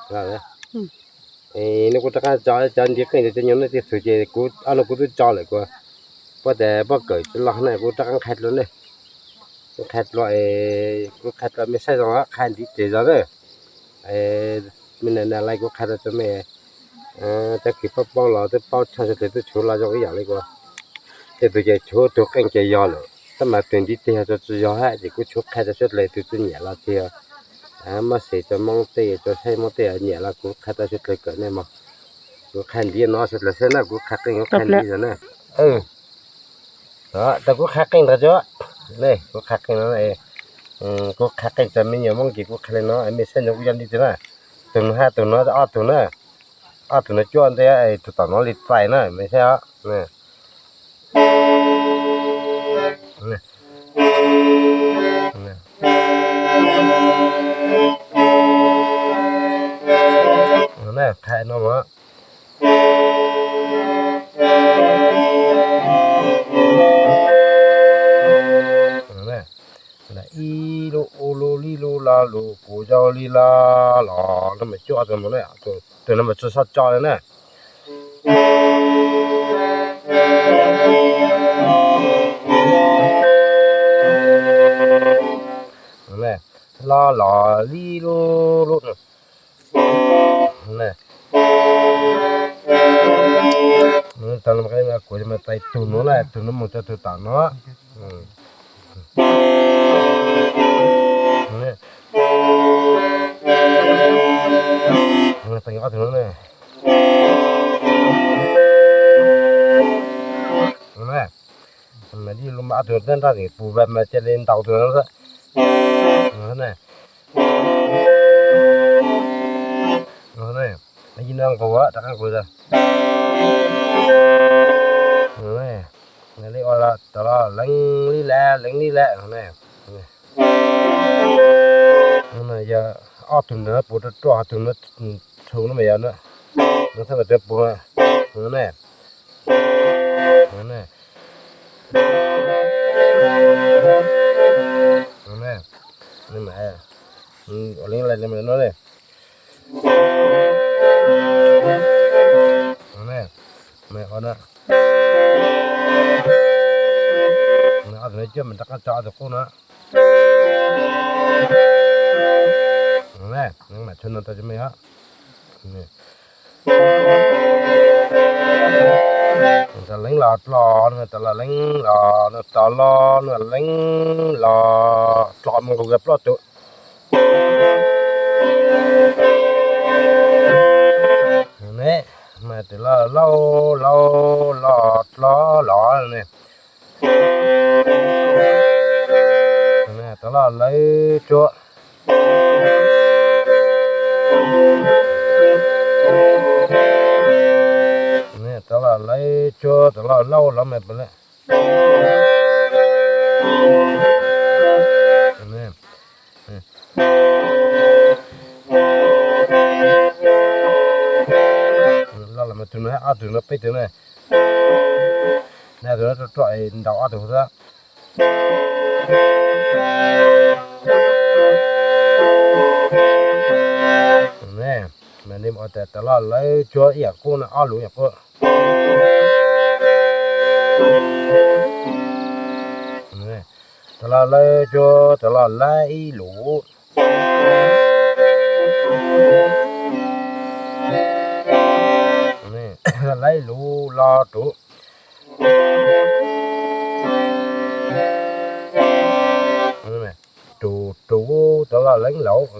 Neb kuj rov qab tso cov ntiv qeej cov nyuag no tej txug ces kuv ob no kuv twb tso lawm kuv, puab tas puab kawm los na kuv rov qab qha dlua ne. Kuv qha dlua, kuv qha dlua mej saib zoo qha ntiv tes zog na. Mej na na lais kuv qha rau tso mej, cov kws paub paub los twb paub tshaj suav dlawg twb tshuav los zoo ib yam li kuv. Tej tug ces tshuav tug qeej ces yog lawm tab mas tug ntiv tes yog tso tsi yog hab ces kuv tshuav qha rau suav dlawg tug tsi nyiam los tiag. Muab xes rau Moob tej rau saib Moob tej nyiam los kuv qha rau suav dlawg kawm ne mog. Kuv qha ntiv no suav dlawg saib na kuv qha qeej kuv qha ntiv zog na. Tau kuv qha qeej ntag tso. Ne kuv qha qeej no, kuv qha qeej tso mej nyuam Moob ces kuv qha li no mej saib no kuv yog li tis na. Tug no hab tug no ob tug na, ob tug no cuab ntej, tug tom no li txais na mej saib os. Qha no mas ib lub ub lub li lub lo lus kuv zoo li lo los no mas cuab tug no mas tsi xob tso li na. Lo los li lub lub tau kuv mas txais tug no na, tug no mus rau tug tom no. Txais ob tug no na. Mas li lub mas ob tug no nraj nqis pus vas mas cia li ntaus tug no xwb. Yij no nqus rov qab nqus. Li ua tau los lees li lawm lees li lawm. Yog ob tug ntawd puv rau ruaj, tug no tshu no mas yog no, no txhob mas tawv puv ne. Ua li lawm no ne. Ob tug no cuab mas rov qab tso ob tug qub no. Mam tshuab no rau cov me os. Tau lees los dlo no, tau los lees los no, tau los no lees los dlo mas nqus kiag plaub tug. Ne, mas tus los lauj lauj los dlo los ne. Tau los lawv tsuag. Tau los lawv tsuag, tau los lauj los mas pw lawm. Los los mas tug no ob tug no peb tug na. Nab tug no roj roj ntaus ob tug xwb. Mas li ua tas tau los lawv tsuag ib yam qub no, ob lus ib yam qub. Tau los lawv tsuag, tau los lawv ib lus. Lawv ib lus los rub. Rub rub tau los lees laus.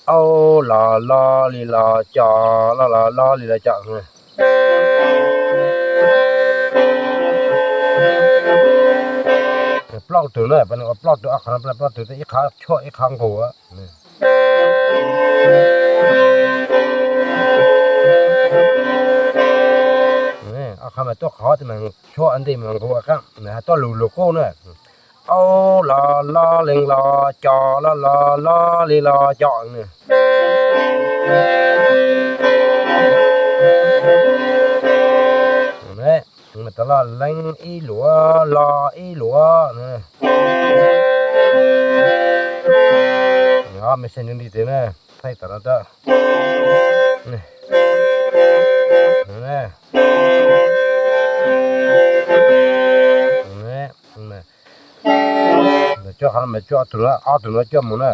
Au los lo li los co, lo los lo li los co. Plaub tug na, peb ua plaub tug, ob qhov no plaub tug, ib qhov tshuab ib qhov nqus. Ob qhov mas tuaj qhov mas tshuab ntej mas nqus qab, tuaj lus lus qub na. Au los lo lees los co, lo los lo li los co. Tov los leeb ib luam, los ib luam. Me saib nws li tes na, thaij tom no rau. Coj qhov no mas coj ob tug no, ob tug no coj mus na.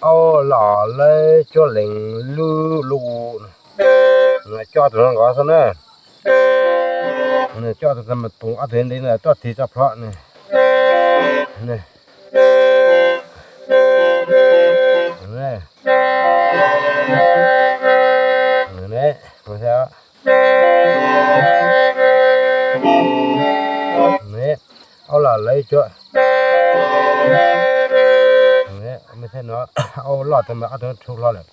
Au los lawv cuab lees lub lub. Coj tus no nkaus xwb na. Coj tus no mas tus ob tug nti na, coj tig tso plhuav. Au los lawv cuab. Au los tus mas ob tug no tshu hlo lawm.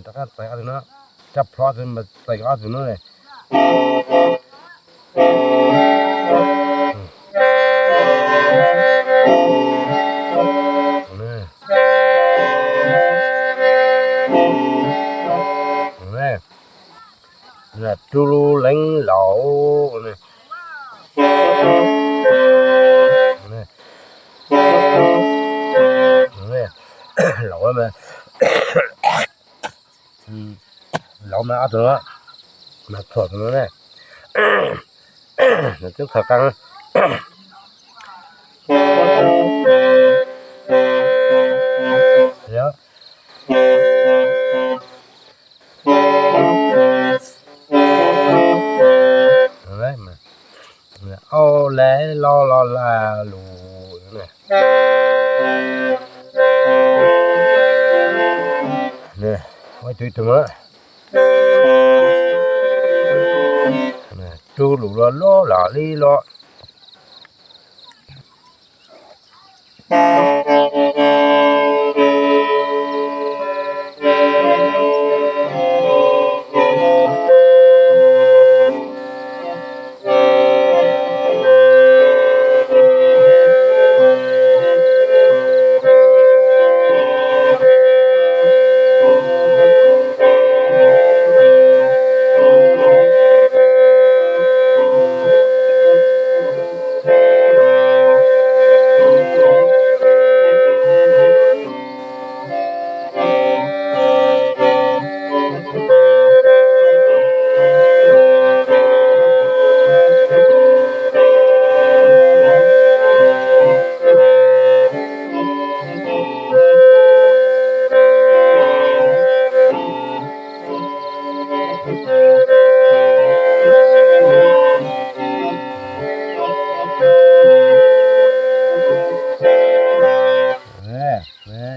Rov qab txais ob tug no, coj plhuav ob tug mas txais ob tug no. Rub leeb laus. Laus, laus mas ob tug no, mas txhuam tus no ne. Twb txhos qeeb. Au lawv los los laj lus. Ua ib tug ib tug na. Rub lus luaj luaj los li luaj.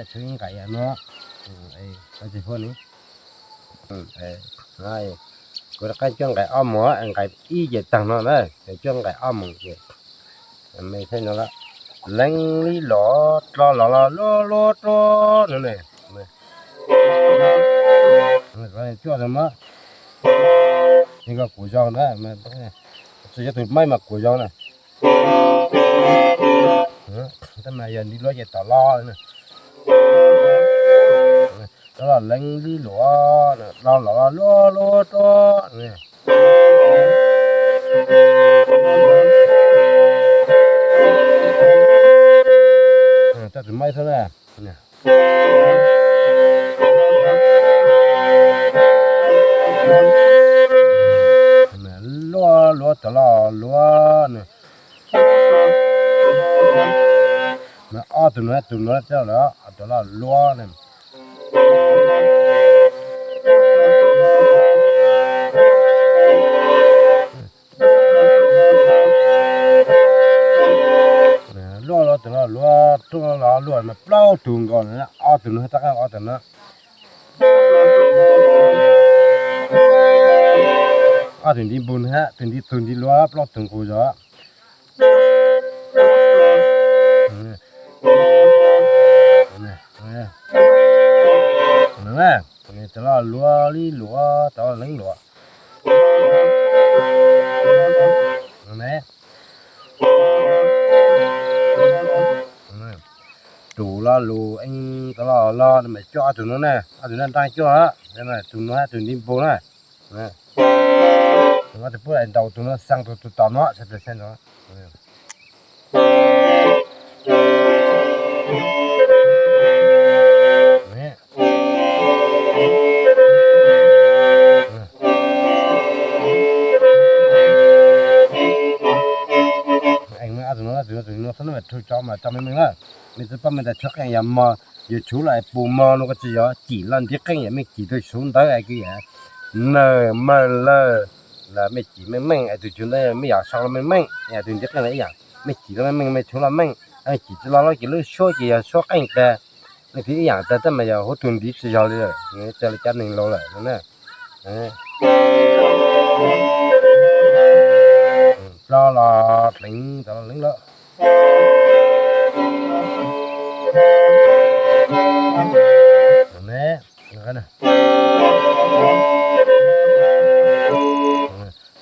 Tshuav ib nqaim no, kuv rov qab cuab nqaim ob mus, nqaim ib ces tag no na, ces cuab nqaim ob mus ces me thiab no, leeb li los, dlo los los luaj luaj dlo no ne. Cuaj tau mas, ces koj kuv zoo na, tsis yog tus maib mas kuv zoo na. Tab mas yog nti luab ces tom los, tom los leeb li luam, los los luaj luaj dlo. Coj tus maib xwb na. Luaj luaj tom los luaj. Ob tug no, tus no coj los tom los luaj na. Luaj luaj tom los luaj, luaj los luaj mas plaub tug nkaus na, ob tug no rov qab ob tug no. Ob tug nti npus na, tus nti txug nti luab plaub tug nkaus zog. Tom los luaj li luam, tom los leeb luam. Lo lus eej tau lo lo no mas coj ob tug no na, ob tug no nrab coj, tus no tus ntiv npog na. Tus no tus pub ntaus tus no xaa tus tus tom no sab plaws xab nraud. Eej, ob tug no, tus no, tus no xwb no mas rhu tso mas tso meej meej na. Mej twb paub mej tas tshuab qeej yog mog, yus tshuv los pus mog no koj tsis yog, cim los ntiv qeej yom, mej cim tus tshuv ntawd es kws yog nawj mawj lawj los mej cim meej meej es tus tshuv ntawd mej yog sau los meej meej, yog tus ntiv qeej los ib yam, mej cim los meej meej, mej tshuv los meej, cim tsis los los ces lub suab ces yog suab qeej tag. Leej twg ib yam tag tab mas yog huv tug ntiv tsis yog li lawm, txawm li cov neeg laus lawm no na. Plo los dleev, tau los dleev lawm.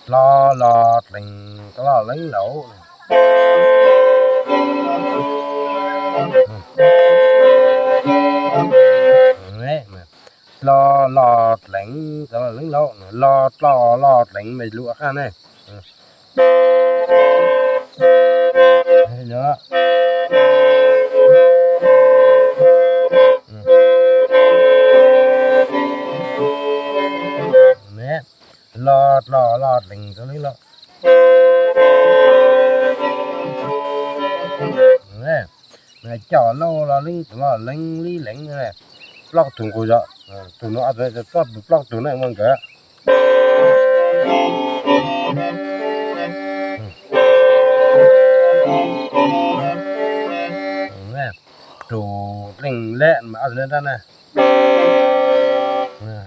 Plo los dleev, tau los dleev lawm. Plo los dleev, tau los dleev lawm, lo plo los dleev mas lus qab ne. Lo plo los dleev, tau dleev lawm. Coj lauj los leej, tus no leej li leev, plaub tug nqus yom, tus no plaub, plaub tug na ua nkawd. Rus dleej leb mas ob tug nrab na.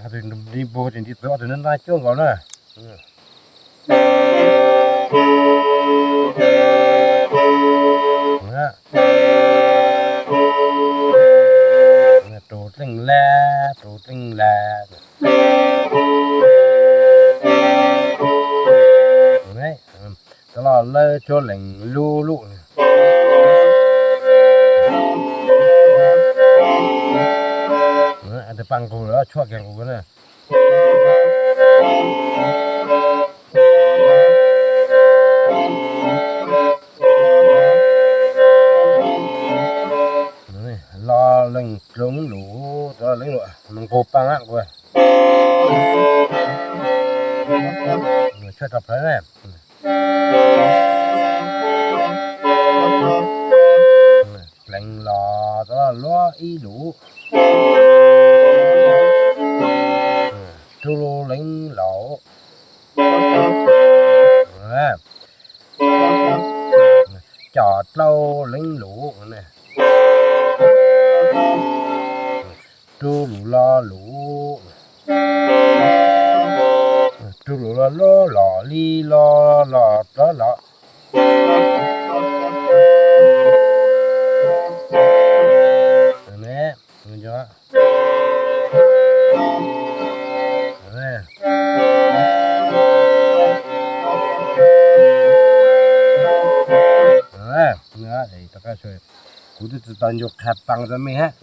Nti npog tsis nti txwv, ob tug nrab cuab nkaus na. Rus dleej leb, rus dleej leb. Tau los lawj tshuab lees lub lub. Tus paj nqug los tshuab kiag nqus na. Los lees dlov lus, tau los lees lus, nqus paj nqus. Tshuab rau plawv na. Dleev los tau luag ib lus. Rub lees lus. Coj dlov lees lus. Rub lus lo lus. Rub lus lo lo los li lo los dlov los. Kuv twb tsis tau ncu qha paj rau mej hab,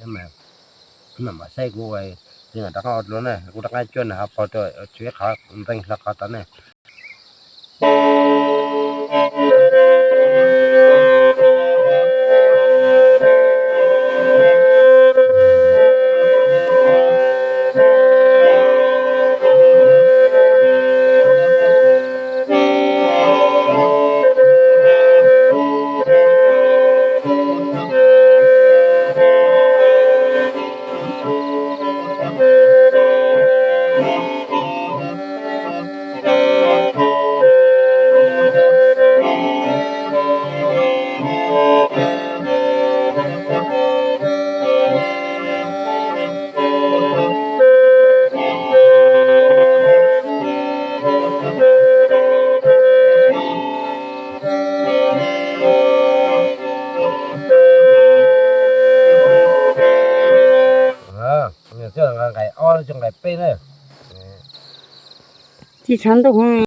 mam saib kuv, kuv rov qab ua dlua na, kuv rov qab cuab nws ho pog rau tshuav ib qhov nteeg hlo qhov tod ne. Nqaij ob, nqaij peb na. Tsis tshav ntuj.